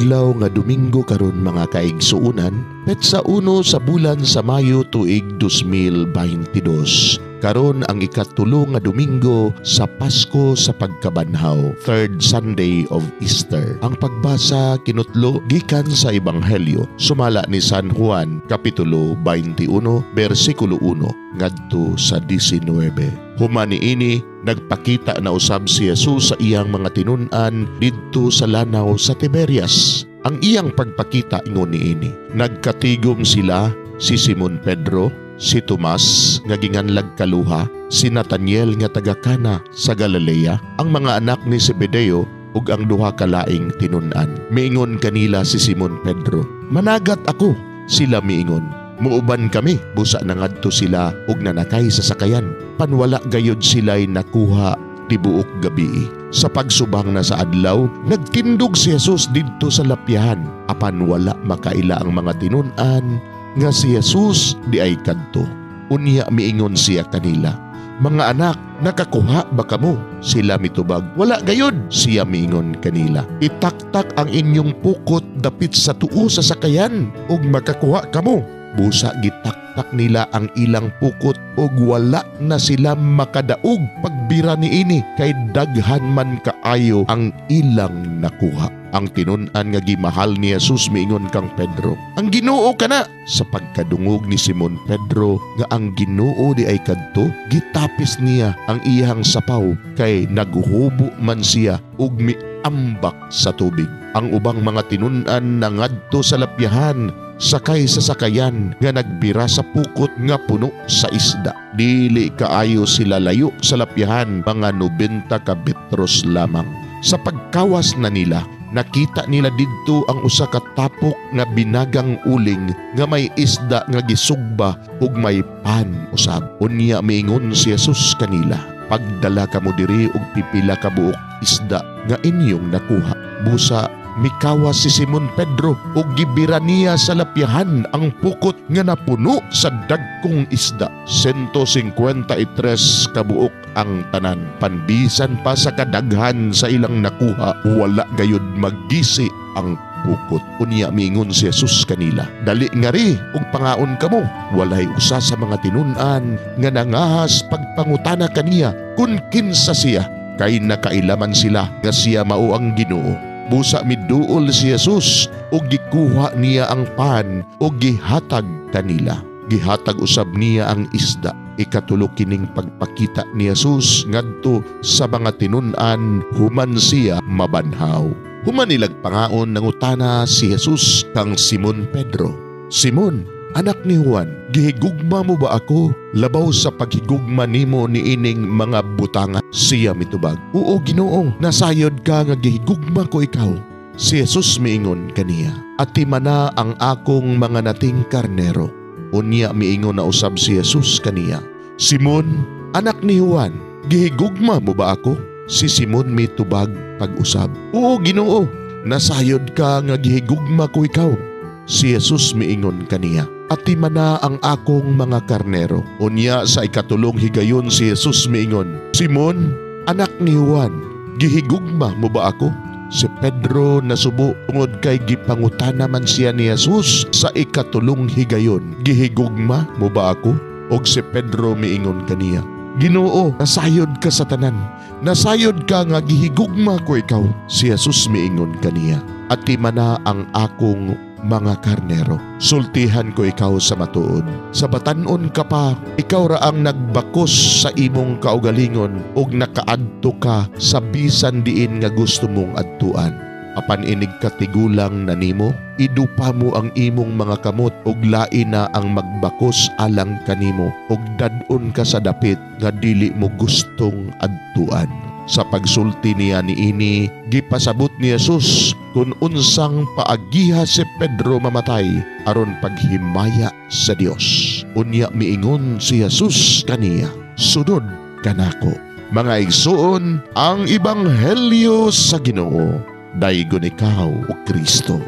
Adlaw nga Domingo karon, mga kaigsuonan, petsa 1 sa bulan sa Mayo, tuig 2022. Karon ang ikatulo nga Domingo sa Pasko sa Pagkabanhaw, third Sunday of Easter. Ang pagbasa kinutlo gikan sa Ebanghelyo sumala ni San Juan, kapitulo 21, bersikulo 1 ngadto sa 19. Human niini, nagpakita na usab si Jesus sa iyang mga tinun-an didto sa lanaw sa Tiberias. Ang iyang pagpakita ingon niini. Nagkatigom sila si Simon Pedro, si Tomas nga ginganlag Kaluha, si Nathaniel nga taga Cana sa Galilea, ang mga anak ni Zebedeo ug ang duha ka laing tinun-an. Miingon kanila si Simon Pedro, "Managat ako." Sila miingon, "Muuban kami." Busa nangadto sila ug nanakay sa sakayan. Panwala gayud sila'y nakuha tibuok gabi. Sa pagsubang na sa adlaw, nagtindog si Jesus didto sa lapyahan. Apan wala makaila ang mga tinun-an nga si Jesus diay kadto. Unya miingon siya kanila, "Mga anak, nakakuha ba kamo?" Sila mitubag, "Wala gayud." Siya miingon kanila, "Itaktak ang inyong pukot dapit sa tuo sa sakayan ug makakuha kamo." Busa gitaktak nila ang ilang pukot ug wala na sila makadaog pagbira niini kay daghan man kaayo ang ilang nakuha. Ang tinun-an nga gimahal ni Jesus miingon kang Pedro, "Ang Ginoo kana!" Sa pagkadungog ni Simon Pedro nga ang Ginoo diay kadto, gitapis niya ang iyang sapaw kay naghubo man siya ug miambak sa tubig. Ang ubang mga tinun-an nangadto sa lapyahan sakay sa sakayan nga nagbira sa pukot nga puno sa isda. Dili kaayo sila layo sa lapyahan, mga 90 ka metros lamang. Sa pagkawas na nila, nakita nila didto ang usa ka tapok nga binagang uling nga may isda nga gisugba ug may pan usab. Unya miingon si Jesus kanila, "Pagdala kamo diri og pipila ka buok isda nga inyong nakuha." Busa mikawas si Simon Pedro ug gibira niya sa lapyahan ang pukot nga napuno sa dagkong isda. 153 kabuok ang tanan. Panbisan pa sa kadaghan sa ilang nakuha, wala gayud magisi ang pukot. Unya miingon si Jesus kanila, "Dali ngari ug pangaon kamo." Walay usa sa mga tinun-an nga nangahas pagpangutana kaniya kung kinsa siya, kay nakailaman sila nga siya mao ang Ginoo. Busa miduol si Jesus ug gikuha niya ang pan ug gihatag kanila. Gihatag usab niya ang isda. Ikatulo kining pagpakita ni Jesus ngadto sa mga tinun-an human siya mabanhaw. Human nilag pangaon, nangutana si Jesus kang Simon Pedro, "Simon, anak ni Juan, gihigugma mo ba ako labaw sa paghigugma nimo niining mga butanga?" Siya mitubag, "Oo, Ginoo, nasayod ka nga gihigugma ko ikaw." Si Jesus miingon kaniya, "Atimana ang akong mga nating karnero." Unya miingon na usab si Jesus kaniya, "Simon, anak ni Juan, gihigugma mo ba ako?" Si Simon mitubag pag-usab, "Oo, Ginoo, nasayod ka nga gihigugma ko ikaw." Si Jesus miingon kaniya, "Atimana ang akong mga karnero." Unya sa ikatulong higayon si Jesus miingon, "Simon, anak ni Juan, gihigugma mo ba ako?" Si Pedro nasubo tungod kay gipangutana man siya ni Jesus sa ikatulong higayon, "Gihigugma mo ba ako?" Og si Pedro miingon kaniya, "Ginoo, nasayod ka sa tanan. Nasayod ka nga gihigugma ko ikaw." Si Jesus miingon kaniya, "Atimana ang akong mga karnero. Sultihan ko ikaw sa matuod. Sa batan-on ka pa, ikaw ra ang nagbakos sa imong kaugalingon ug nakaadto ka sa bisan diin nga gusto mong adtuan. Apan inig katigulang na nimo, idupa mo ang imong mga kamot ug lain na ang magbakos alang kanimo ug dad-on ka sa dapit nga dili mo gustong adtuan." Sa pagsulti niya niini, gipasabot ni Jesus kung unsang paagiha si Pedro mamatay aron paghimaya sa Dios. Unya miingon si Jesus kaniya, "Sunod kanako." Mga igsuon, ang ebanghelyo sa Ginoo. Daygon ikaw, o Kristo.